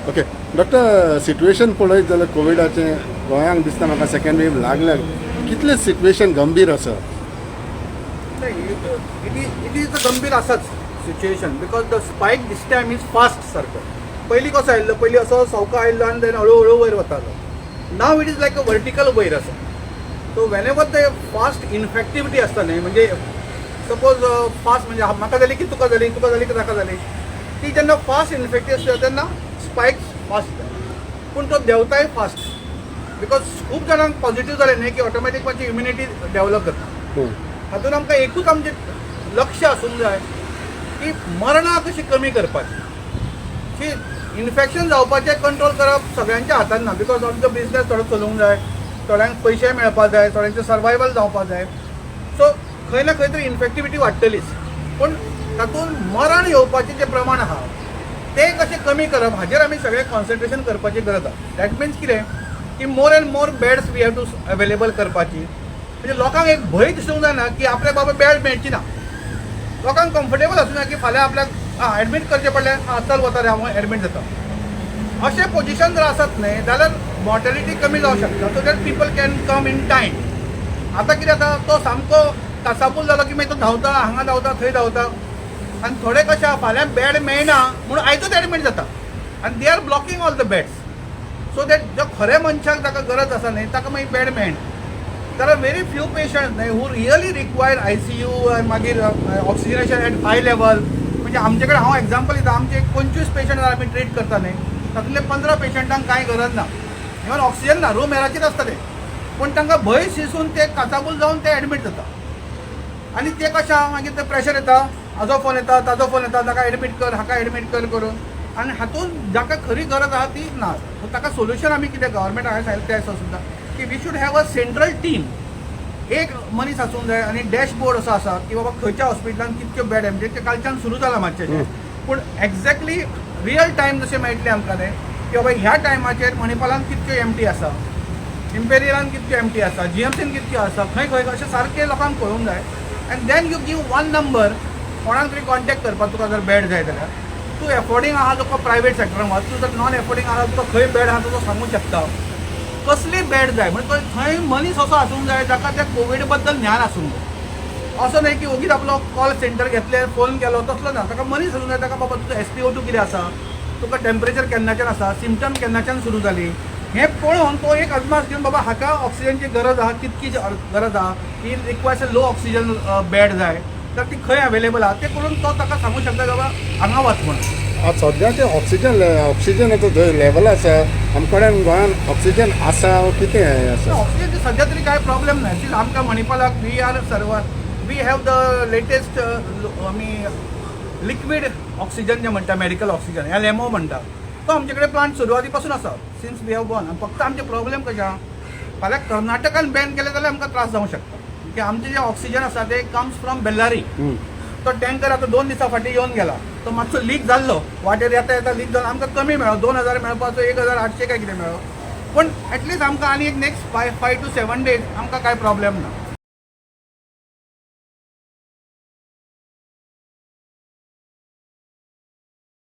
Okay doctor, situation पळयत जाल्यार कोविडाचें गोंयांक दिसता म्हाका सेकंड वेव लागल्या. कितलें सिट्युएशन गंभीर आसा? It is a गंभीर आसाच situation because the spike this time is fast सारको. पयलीं कसो आयिल्लो, पयलीं असो सवका आयिल्लो आनी देन हळू हळू वयर वतालो. Now it is like a vertical वयर आसा. So whenever the fast infectivity आसता न्ही, म्हणजे सपोज फास्ट म्हणजे म्हाका जाली की तुका जाली, तुका जाली की ताका जाली, ती जेन्ना फास्ट इन्फेक्टिव आसता तेन्ना स्पायक्स फास्ट जाता, पूण तो देंवताय फास्ट, because खूब जाणांक पॉझिटिव्ह जाले न्ही की ऑटोमॅटीक मातशी इम्युनिटी डेव्हलप जाता. हातून आमकां एकूच आमचें लक्ष आसूंक जाय की मरणां कशी कमी करपाची. की इन्फेक्शन जावपाचें कंट्रोल करप सगळ्यांच्या हातान ना, because आमचो बिजनेस थोडो चलोवंक जाय, थोड्यांक पयशे मेळपाक जाय, थोड्यांचें सर्वायवल जावपाक जाय. सो खंय ना खंय तरी इन्फेक्टिविटी वाडटलीच, पूण तातूंत मरण येवपाचें जें प्रमाण आहा तें कशें कमी करप हाजेर आमी सगळें कॉन्सन्ट्रेशन करपाची गरज आहा. That means कितें की more and more beds we have to available करपाची. म्हणजे लोकांक एक भंय दिसूंक जायना की आपल्याक बाबा बेड मेळची ना. लोकांक कम्फर्टेबल आसूं जाय की फाल्यां आपल्याक आं एडमीट करचें पडलें, आं चल वता रे, हांव एडमीट जाता. अशें पोजिशन जर आसत न्ही जाल्यार मॉर्टेलिटी कमी जावंक शकता, so that people can come in time. आतां कितें जाता, तो सामको कासाबूल जालो की मागीर तो धांवता, हांगा धांवता, थंय धांवता आनी थोडे कशें आहा, फाल्यां बेड मेळना म्हणून आयजूच एडमीट जाता आनी they are blocking all the beds, so that जो खऱ्या मनशाक ताका गरज आसा न्ही ताका मागीर बेड मेळना. There are very few patients न्ही who really require ICU आनी मागीर ऑक्सिजनेशन एट हाय लेवल. म्हणजे आमचे कडेन हांव एग्जाम्पल दिता, आमचे एक 25 पेशंट आमी ट्रीट करता न्ही, तातूंतले 15 पेशंटांक कांय गरज ना, इवन ऑक्सिजन ना, रूम एराचेर आसता ते, पूण तांकां भंय दिसून ते काचाबूल जावन ते एडमीट जाता. आनी ते कशें आहा, मागीर ते प्रेशर येता, हाजो फोन येता, ताजो फोन येता, ताका एडमीट कर, हाका एडमीट कर करून, आनी हातूंत जाका खरी गरज आहा ती ना. सो ताका सोल्युशन आमी कितें गव्हर्मेंट हांवें सांगिल्लें तें आसा सुद्दां की we should have a central team. एक मनीस आसूंक जाय आनी डॅशबोर्ड असो आसा की बाबा खंयच्या हॉस्पिटलान कितक्यो बेड, म्हणजे ते कालच्यान सुरू जालां मातशें, पूण एक्झॅक्टली रियल टायम जशें मेळटलें आमकां तें की बाबा ह्या टायमाचेर मणिपालान कितक्यो एमटी आसा, इम्पेरियलान कितक्यो एमटी आसा, जीएमसीन कितक्यो आसा, खंय खंय, अशें सारकें लोकांक कळूंक जाय. And then you give one number कोणाक तरी कॉन्टॅक्ट करपाक. तुका जर बेड जाय जाल्यार तूं एफोर्डींग आहा तुका प्रायवेट सेक्टरान वच, तूं जर नॉन एफोर्डींग आहा तुका खंय बेड आहा तो सांगूंक शकता, कसली बेड जाय. म्हणजे तो थंय मनीस असो आसूंक जाय जाका त्या कोवीड बद्दल ज्ञान आसूंक जाय. असो न्हय की ओगीच आपलो कॉल सेंटर घेतले, फोन केलो, तसलो ना. ताका मनीस आसूंक जाय, ताका बाबा तुजो एसपीओ टू कितें आसा, तुका टेम्परेचर केन्नाच्यान आसा, सिमटम केन्नाच्यान सुरू जाली, हें पळोवन तो एक अदमास घेवन बाबा हाका ऑक्सिजनची गरज आहा, कितकी गरज आहा, he requires low oxygen bed जाय तर ती खंय अवेलेबल आहा तें करून तो ताका सांगूंक शकता बाबा हांगा वच म्हणून. आतां सद्याचें ऑक्सिजनाचो जो लेवल आसा आमचे कडेन गोंयांत, ऑक्सिजन आसा कितें आसा? ऑक्सिजनचे सध्या तरी काय प्रॉब्लेम ना. ऍक्च्युली आमकां मणिपालाक we are server we have the latest आमी लिक्वीड ऑक्सिजन जे म्हणटा, मेडिकल ऑक्सिजन, एलएमओ म्हणटा, तो आमचे कडेन प्लांट सुरवाती पासून आसा, सिन्स we have born. फक्त आमचे प्रॉब्लेम कशें आहा, फाल्यां कर्नाटकान बॅन केलें जाल्यार आमकां त्रास जावंक शकता, की आमचें जें ऑक्सिजन आसा तें कम्स फ्रॉम बेल्लारी. तो टँकर आतां 2 दिसां फाटीं येवन गेला, तो मातसो लीक जाल्लो, वाटेर येता येता लीक जालो. आमकां कमी मेळ्ळो, 2000 मेळपाचो 1800 काय कितें मेळ्ळो, पूण एटलिस्ट आमकां आनी एक next 5 to 7 days आमकां कांय प्रॉब्लेम ना.